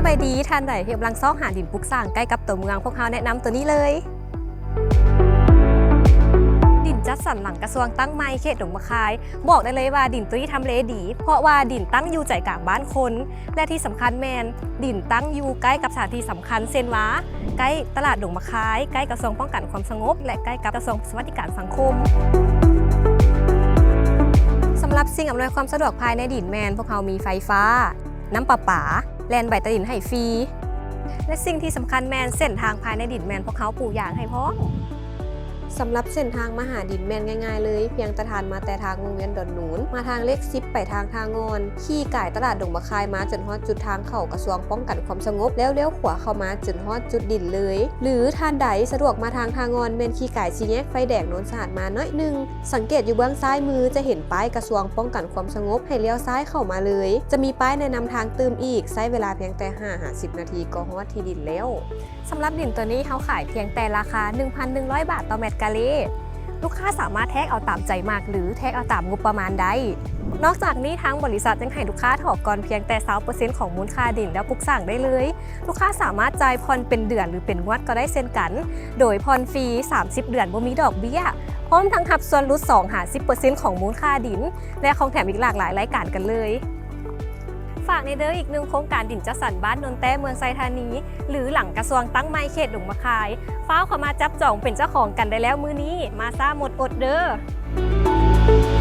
ສະບາຍດີ, ທ່ານໃດທີ່ກຳລັງຊອກຫາດິນປຸກສ້າງໃກ້ກັບຕົວເມືອງ, ພວກເຮົາແນະນຳຕົວນີ້ເລີຍ. ດິນຈັດສັນຫຼັງກະຊວງຕັ້ງໃໝ່ເຂດດົງບາຄາຍ, ບອກໄດ້ເລີຍວ່າດິນຕົວນີ້ທຳເລດີ ເພາະວ່າດິນຕັ້ງຢູ່ໃຈກາງບ້ານຄົນ ແລະ ທີ່ສຳຄັນແມ່ນດິນຕັ້ງຢູ່ໃກ້ກັບສະຖານທີ່ສຳຄັນ ເຊັ່ນວ່າ ໃກ້ຕະຫຼາດດົງບາຄາຍ, ໃກ້ກະຊວງປ້ອງກັນຄວາມສະຫງົບ ແລະ ໃກ້ກັບກະຊວງສະຫວັດດີການສັງຄົມ. ສຳລັບສິ່ງອຳນວຍຄວາມສະດວກພາຍໃນດິນແມ່ນ ພວກເຮົາມີໄຟຟ້າ, ນ້ຳປະປາ, ແລ່ນໃບໃຕ້ດິນໃຫ້ຟຣີ ແລະ ສິ່ງທີ່ສຳຄັນແມ່ນເສັ້ນທາງພາຍໃນດິນແມ່ນພວກເຮົາປູຢາງໃຫ້ພ້ອມ. ສຳລັບເສັ້ນທາງມາຫາດິນແມ່ນງ່າຍໆເລີຍ, ພຽງແຕ່ທ່ານມາແຕ່ທາງວົງວຽນດອນໜູນ ມາທາງເລກສິບໄປທາງທ່າງ່ອນ, ຂີ່ກາຍຕະຫຼາດດົງບາຄາຍມາຈົນຮອດຈຸດທາງເຂົ້າກະຊວງປ້ອງກັນຄວາມສະຫງົບ ແລ້ວລ້ຽວຂວາເຂົ້າມາຈົນຮອດຈຸດດິນເລີຍ. ຫຼືທ່ານໃດສະດວກມາທາງທ່າງ່ອນ ແມ່ນຂີ່ກາຍສີ່ແຍກໄຟແດງໂນນສະອາດມາໜ້ອຍໜຶ່ງ, ສັງເກດຢູ່ເບື້ອງຊ້າຍມືຈະເຫັນປ້າຍກະຊວງປ້ອງກັນຄວາມສະຫງົບ ໃຫ້ລ້ຽວຊ້າຍເຂົ້າມາເລີຍ. ຈະມີປ້າຍແນະນຳທາງຕື່ມອີກ, ໃຊ້ເວລາພຽງແຕ່ຫ້າຫາສິບນາທີກໍຮອດທີ່ດິນແລ້ວ. ສຳລັບດິນຕົວນີ້ເຮົາຂາຍພຽງແຕ່ລາຄາໜຶ່ງພັນໜຶ່ງຮ້ອຍບາດຕໍ່ແມັດກາເລ. ລູກຄ້າສາມາດແທກເອົາຕາມໃຈມັກ ຫຼື ແທກເອົາຕາມງົບປະມານໄດ້. ນອກຈາກນີ້ທາງບໍລິສັດຍັງໃຫ້ລູກຄ້າຖອກກ່ອນພຽງແຕ່ຊາວເປີເຊັນຂອງມູນຄ່າດິນແລ້ວປຸກສ້າງໄດ້ເລີຍ. ລູກຄ້າສາມາດຈ່າຍຜ່ອນເປັນເດືອນ ຫຼື ເປັນງວດກໍໄດ້ເຊັ່ນກັນ, ໂດຍຜ່ອນຟຣີສາມສິບເດືອນບໍ່ມີດອກເບ້ຍ, ພ້ອມທັງຮັບສ່ວນຫຼຸດສອງຫາສິບເປີເຊັນຂອງມູນຄ່າດິນ ແລະ ຂອງແຖມອີກຫຼາກຫຼາຍລາຍການກັນເລີຍ. ຝາກແນ່ເດີ ອີກໜຶ່ງໂຄງການດິນຈັດສັນບ້ານໂນນແຕ້ ເມືອງໄຊທານີ ຫຼື ຫຼັງກະຊວງຕັ້ງໃໝ່ເຂດດົງມະຄາຍ. ຟ້າວເຂົ້າມາຈັບຈອງເປັນເຈົ້າຂອງກັນໄດ້ແລ້ວມື້ນີ້, ມາຊ້າໝົດອົດເດີ.